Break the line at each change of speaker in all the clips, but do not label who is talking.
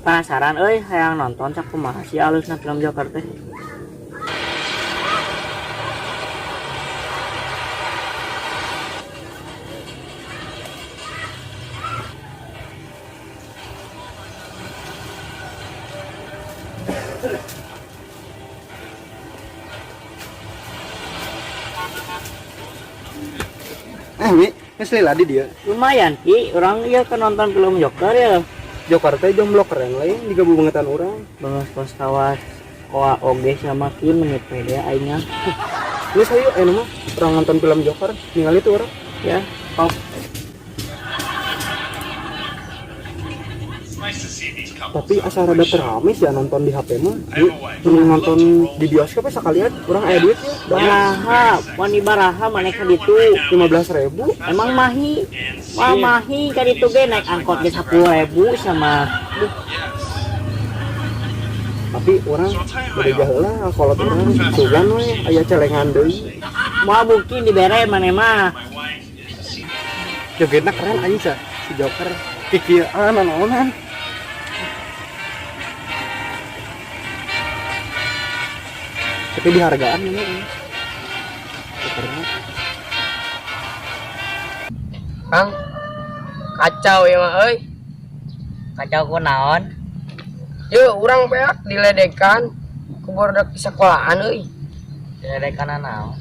Penasaran euy, hayang nonton sakumaha sih alusna film Joker teh.
Eh, Mi, geus lila di dia.
Lumayan Ki, urang ieu ke nonton film Joker ya.
Joker teh jomblo keren lain digabu bangetan urang.
Banget kos kawas koa oge sama Ki menit pede aingnya.
Geus ayo ayeuna mah urang nonton film Joker, ningali tuh urang.
Ya, top.
Tapi asa rada terame sih ya nonton di HP mah. Mi, mending nonton di bioskop ya sekalian, urang aya duit ya.
Baraha, wani baraha maneh ka ditu?
15.000.
Emang mahi? Wah, mahi ka ditu ge naik angkot ge 10.000 sama. Duh,
Tapi urang beda heula kolot urang sugan we aya celengan deui.
Moal mungkin dibere maneh mah.
Jogetna keren anjing sa si Joker. Kikieu ah nanaonan. Tapi dihargaan ini. Jokerna.
Kang, kacau ya mah euy.
Kacau ku naon?
Yeuh, urang beak diledekan ku barudak di sekolahan euy.
Diledekan naon?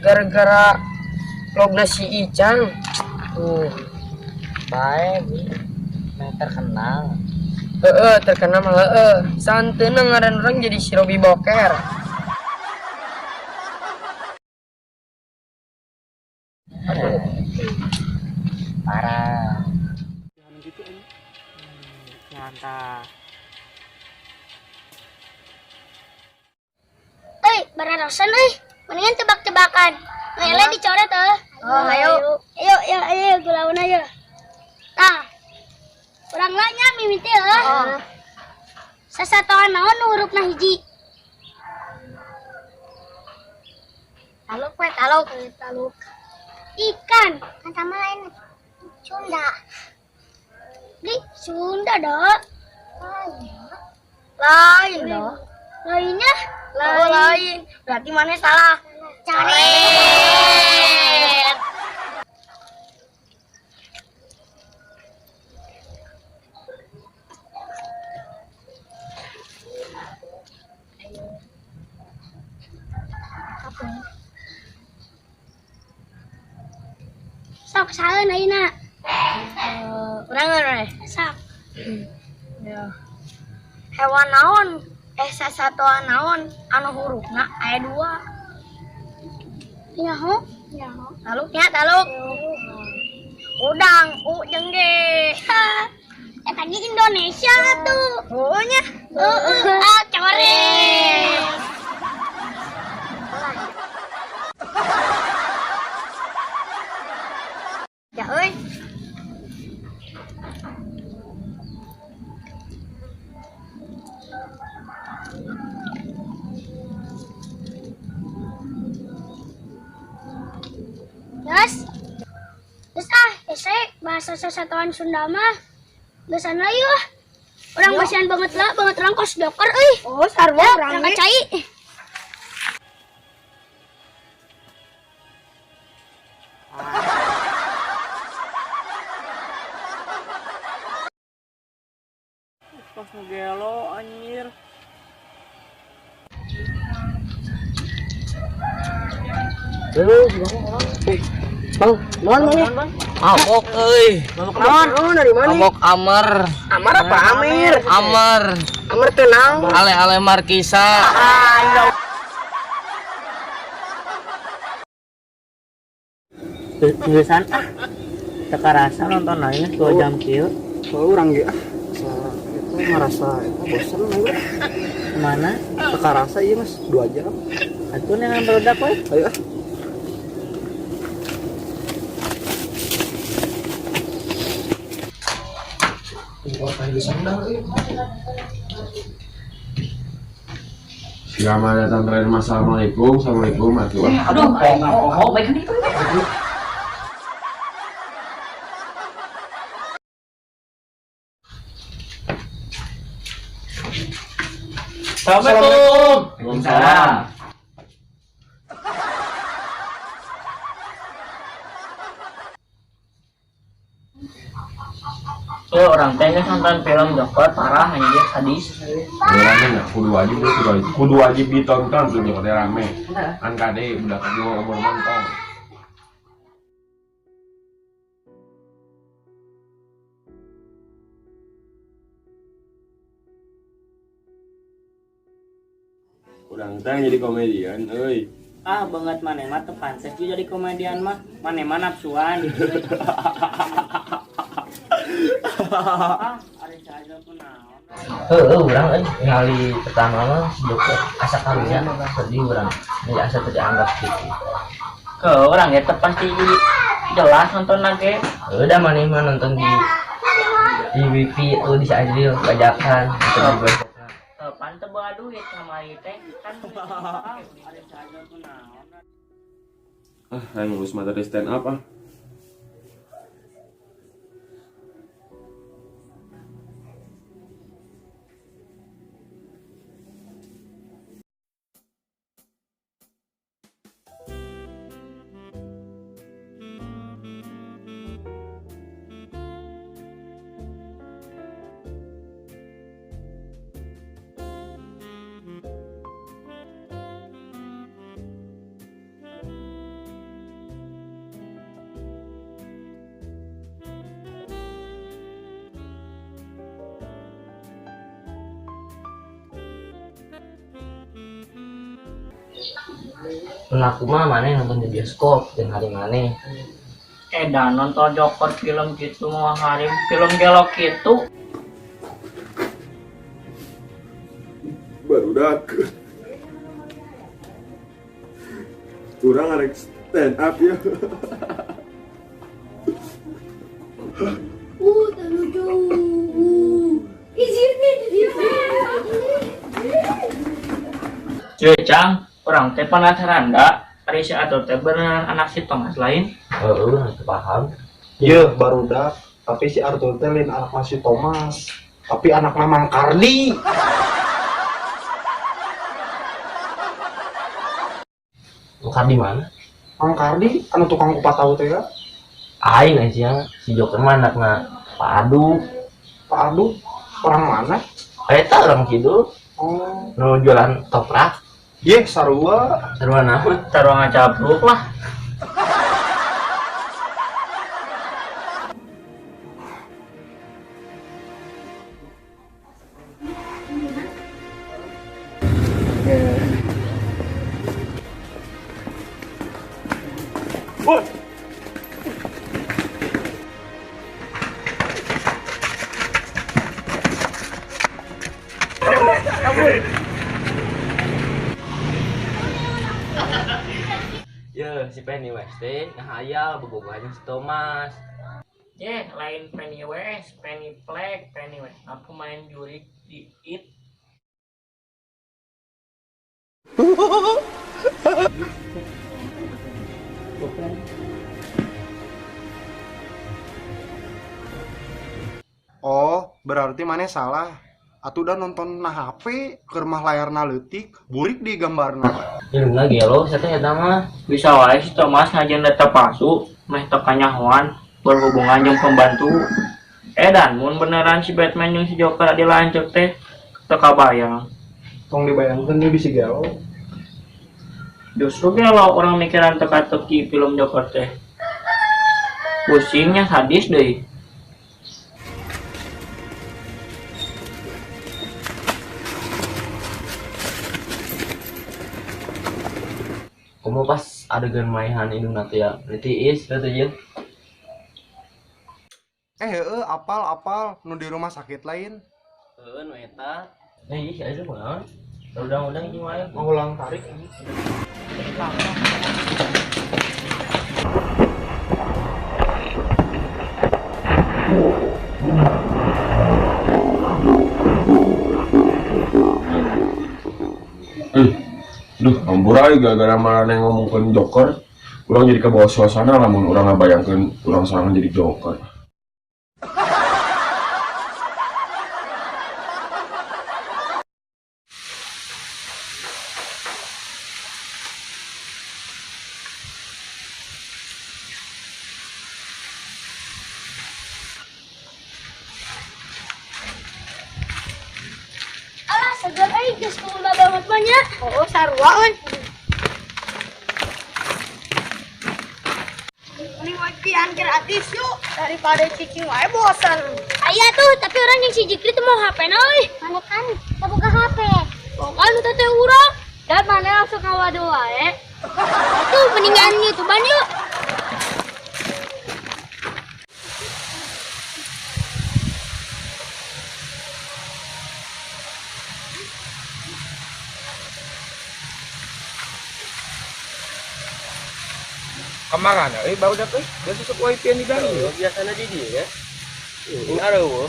Gara-gara vlogna si Icang. Tuh,
Bae, Bi. Meh terkenal.
Heeh, terkenal mah heeh. Santeuna ngaran urang jadi si Robi Boker. Aduh,
Parah.
Gitu anjing.
Nyanta.
Eh, bararosan euy. Mendingan tebak-tebakan. Ngeleh dicoret euy.
Oh, ayo.
Ayo, ayo, ayo, gulaun aja. Tah. Urang lah nya mimiti euy.
Oh.
Sasatoan naon nu hurufna hiji?
Taluk we, taluk.
Taluk. Ikan, kan sama lain Sunda. Di Sunda dok.
Lain dong.
Lainnya?
Oh, lain. Berarti mana salah?
Coret. Sok saeun ayeuna.
Urang we.
Sok.
Ya. Hewan naon? Eh, sasatoan naon anu hurufna aya dua.
Nyaho? Nyaho.
Taluk nya, taluk. Udang, U jeung G.
Eh tadi Indonesia tuh.
Oh nya.
Heeh, ah coret.
Ya euy.
Terus, terus ah, ese bahasa sasatoan Sunda mah geusan lah yeuh ah. Urang basian banget lah, banget urang kos Joker euy.
Oh, sarua
Ya,
urang
urang
ge.
cai.
Kos nu gelo anjir.
Bang, naon maneh?
Mabok euy.
Mabok naon?
Oh, dari mana?
Mabok Amer.
Amar apa Amir?
Amer.
Amar teh naon?
Ale-ale Markisa.
Geusan ah. Teu karasa nonton lain 2 jam kieu.
Soalnya urang ge ah asa eta ngerasa eta bosen ayo.
Kemana?
Teu karasa ieu geus 2 jam.
Atuh neangan barudak we.
Ayo ah.
Selamat datang kalian, assalamualaikum, assalamualaikum, atuh.
Aduh, oh, baik kan itu.
Assalamualaikum.
Waalaikumsalam.
Tuh orang teh geus nonton film Joker parah anjir sadis.
Rame nggak? Kudu wajib deh, kudu wajib. Kudu wajib ditonton tuh Joker teh rame. Kan kade budak kedua umur nonton. Urang teh jadi komedian, euy.
Ah banget maneh mah teu pantes juga jadi komedian mah. Maneh mah nafsuan. Ah, ari saja kunaon.
Heeh, urang euy ngali pertama mah si Joker asa karunya sedih urang. Jadi asa teu dianggap gitu.
Ke orang ya teu pasti jelas nonton lagi.
Heuh da maneh mah nonton di wifi tuh di Azril bajakan nonton di bioskop.
Pan teu boga duit kamari teh kan. Ari saja kunaon.
Ah, aing ngurus materi stand up ah.
Mun aku mah maneh nonton di bioskop dan hari maneh.
Edan nonton Joker film gitu mau hari film gelok gitu.
Barudak. Urang arek stand up ya.
Lucu.
Cuy, Cang, urang teh penasaran da ari si Atur teh beneran anak si Thomas lain.
Heeh, urang teu paham.
Yeuh, barudak, tapi si Arthur teh lain anakna si Thomas, tapi anakna Mang Kardi.
Mang Kardi mana?
Mang Kardi anu tukang kupat tahu teh ya.
Aing aja si Joker mah anakna Pak Adu.
Pak Adu orang mana?
Eta orang kidul.
Oh.
Nu jualan toprak.
Yeh, sarua.
Sarua naon?
Sarua ngacapruk lah.
Woi.
Ya, si Pennywise teh ngahayal bobogohan jeung si Thomas.
Yeh, lain Pennywise, Penny Plague, Pennywise. Aku main jurik di It.
Oh, berarti maneh salah. Atuh udah nonton na HP keur mah layarna leutik, burik di gambarna.
Filmna gelo sia teh eta mah.
Bisa wae si Thomas ngajeun data palsu, meh teu kanyahoan berhubungan jeung pembantu. Edan mun beneran si Batman jeung si Joker di lanceuk teh teu kabayang.
Tong dibayangkeun dia bisi gelo.
Justru gelo orang mikiran teka-teki film Joker teh. Pusingnya sadis deui.
Komo pas adegan maehan indungna teh ya, tiis teh jeung.
Heeh, apal-apal nu di rumah sakit lain.
Heeh, nu eta. Eh, ieu si Azril kunaon? Udang-udang jeung wae.
Ngulang tarik.
Duh, ampura euy gara-gara maraneh ngomongkeun Joker, urang jadi kebawa suasana lamun urang ngabayangkeun urang sorangan jadi Joker.
Seger euy geus kumaha banget mah nya.
Oh, sarua euy. Mending wifi-an gratis yuk daripada cicing wae bosan.
Aya tuh, tapi orang yang si Jikri tuh mau HP na euy. Mana kan teu boga HP. Boga nu teh urang. Da mana langsung ngawadu wae. Tuh mendingan YouTubean yuk.
Kemarin euy barudak euy biasa sok wifi-an di dalam.
Biasana di dieu ya. Ini areueuh.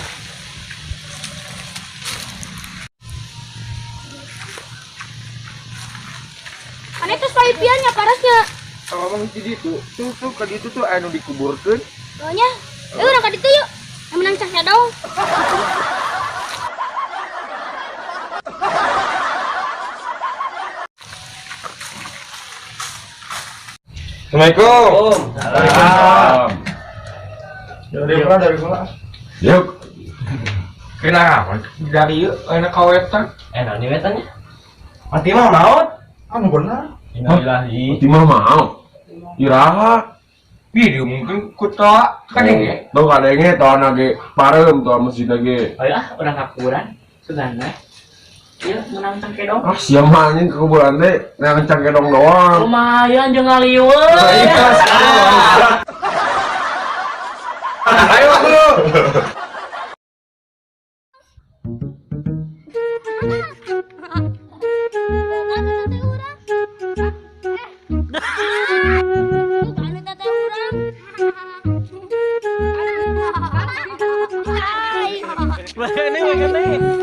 Mana tuh wifi-an nya parasnya.
Kalau ngomong di ditu, tuh tuh ka ditu tuh anu dikuburkeun.
Pokoknya, ayo urang ka ditu yuk. Yang menang cahnya dong.
Assalamualaikum.
Waalaikumsalam.
Dari mana dari mana?
Yuk.
Kenapa? Dari yuk, enak kawetan.
Naon ieu wetannya?
Mati mah maot. Anu bener.
Innalillahi.
Mati mah maot. Iraha.
Ih, diumumkeun ku toa kadenge.
Tuh kadenge toa nage pareum toa masjid nage.
Oh ya, urang ka kuburan. Sugana. Ieu menang cangkedong.
Ah, sia mah anjing ke kuburan teh neangan cangkedong doang.
Lumayan jeung ngaliwet.
Ayo lu.
Boga nu teh urang. Boga nu teh urang.
Mana mana.